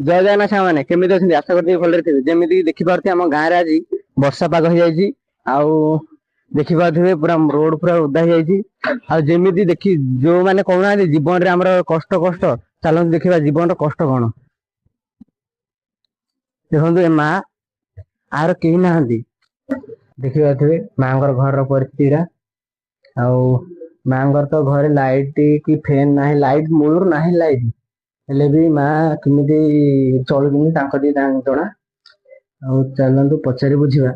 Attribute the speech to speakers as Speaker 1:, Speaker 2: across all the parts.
Speaker 1: ଜୟ ଜଗନ୍ନାଥ ସାଙ୍ଗମାନେ, କେମିତି ଅଛନ୍ତି? ଆଶା କରୁଛି ଭଲରେ ଥିବେ। ଯେମିତି ଦେଖିପାରୁଥିବେ, ଆମ ଗାଁରେ ଆଜି ବର୍ଷା ପାଗ ହେଇଯାଇଛି ଆଉ ଦେଖିପାରୁଥିବେ ପୁରା ରୋଡ ପୁରା ଓଦା ହେଇଯାଇଛି। ଆଉ ଯେମିତି ଦେଖି ଯୋଉମାନେ କହୁନାହାନ୍ତି ଜୀବନରେ ଆମର କଷ୍ଟ କଷ୍ଟ, ଚାଲନ୍ତୁ ଦେଖିବା ଜୀବନର କଷ୍ଟ କଣ। ଦେଖନ୍ତୁ, ଏ ମା ଆର କେହି ନାହାନ୍ତି। ଦେଖିପାରୁଥିବେ ମାଙ୍କର ଘରର ପରିସ୍ଥିତିଟା। ଆଉ ମାଙ୍କର ତ ଘରେ ଲାଇଟ କି ଫ୍ୟାନ ନାହିଁ, ଲାଇଟ ମୂଳରୁ ନାହିଁ। ଲାଇଟ ହେଲେ ବି ମା କେମିତି ଚଳୁଛନ୍ତି ତାଙ୍କ ଟିକେ ତାଙ୍କୁ ଜଣା। ଆଉ ଚାଲନ୍ତୁ ପଚାରି ବୁଝିବା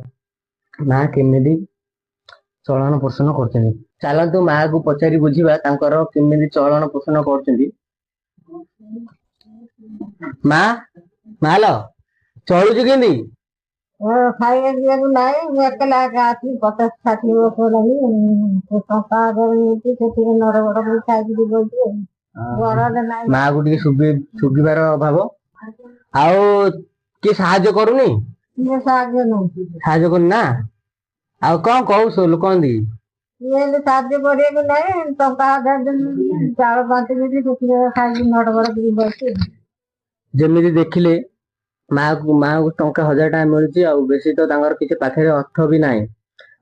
Speaker 1: ମା କେମିତି ଚଳନ ପୋଷଣ କରୁଛନ୍ତି। ଚାଲନ୍ତୁ ମାକୁ ପଚାରି ବୁଝିବା ତାଙ୍କର କେମିତି ଚଳନ ପୋଷଣ କରୁଛନ୍ତି। ମା, ମାଲ ଚଳୁଛୁ କେମିତି?
Speaker 2: ଖାଇବା ପିଇବାକୁ ନାହିଁ। ମୁଁ ଏକଲା ଏକା ଅଛି, 50-60 ବର୍ଷ ହେଲାଣି। ଟଙ୍କା ହଜାର ମିଳୁଛି, ସେଥିରେ ନଡ ବଡ କରି ଖାଇକି ବଳୁଛି ଆଉ ଘରରେ ନାହିଁ।
Speaker 1: ମାକୁ ଟିକେ ଶୁଭିବାର ଅଭାବ। ଆଉ କିଏ ସାହାଯ୍ୟ କରୁନି?
Speaker 2: କିଏ ସାହାଯ୍ୟ ନଉଛି?
Speaker 1: ସାହାଯ୍ୟ କରୁନି ନା? ଆଉ କଣ କହୁଛ ଲୋକନ୍ତି?
Speaker 2: କିଏ ହେଲେ ସାହାଯ୍ୟ କରିବାକୁ ନାହିଁ। ଟଙ୍କା ହଜାର ମିଳୁଛି, ଚାଉଳ 5 କେଜି, ସେଥିରେ ଖାଇକି ନଡ ବଡ କରି ବଳୁଛି।
Speaker 1: ଯେମିତି ଦେଖିଲେ, ମାକୁ ଟଙ୍କା 1000 ଟଙ୍କା ମିଳୁଛି ଆଉ ବେଶୀ ତ ତାଙ୍କର କିଛି ପାଖରେ ଅର୍ଥ ବି ନାହିଁ।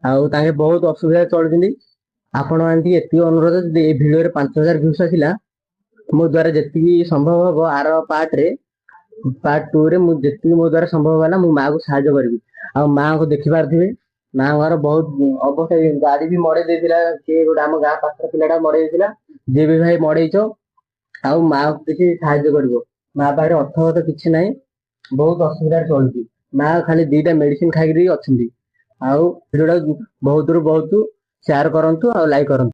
Speaker 1: ଆଉ ତାଙ୍କେ ବହୁତ ଅସୁବିଧାରେ ଚଳୁଛନ୍ତି। ଆପଣ ମାନେ ଏତିକି ଅନୁରୋଧ, ଯଦି ଏଇ ଭିଡିଓରେ 5000 ଭ୍ୟୁସ୍ ଆସିଲା, ମୋ ଦ୍ଵାରା ଯେତିକି ସମ୍ଭବ ହବ, ଆର ପାର୍ଟରେ, ପାର୍ଟ 2 ରେ ମୁଁ ଯେତିକି ମୋ ଦ୍ଵାରା ସମ୍ଭବ ହେଲା, ମୁଁ ମାକୁ ସାହାଯ୍ୟ କରିବି। ଆଉ ମାଙ୍କୁ ଦେଖିପାରୁଥିବେ, ମାଙ୍କର ବହୁତ ଅବସ୍ଥା। ଗାଡି ବି ମଡେଇ ଦେଇଥିଲା କିଏ ଗୋଟେ, ଆମ ଗାଁ ପାଖରେ ପିଲାଟା ମଡେଇ ଦେଇଥିଲା। ଯିଏ ବି ଭାଇ ମଡେଇଛ, ଆଉ ମାକୁ କିଛି ସାହାଯ୍ୟ କରିବ। ମା ପାଖରେ ଅର୍ଥ କିଛି ନାହିଁ, ବହୁତ ଅସୁବିଧାରେ ଚଳୁଛି ମା। ଖାଲି ଦିଟା ମେଡିସିନ ଖାଇକିରି ଅଛନ୍ତି। ଆଉ ଭିଡିଓଟା ବହୁତରୁ ବହୁତ ସେୟାର କରନ୍ତୁ ଆଉ ଲାଇକ୍ କରନ୍ତୁ।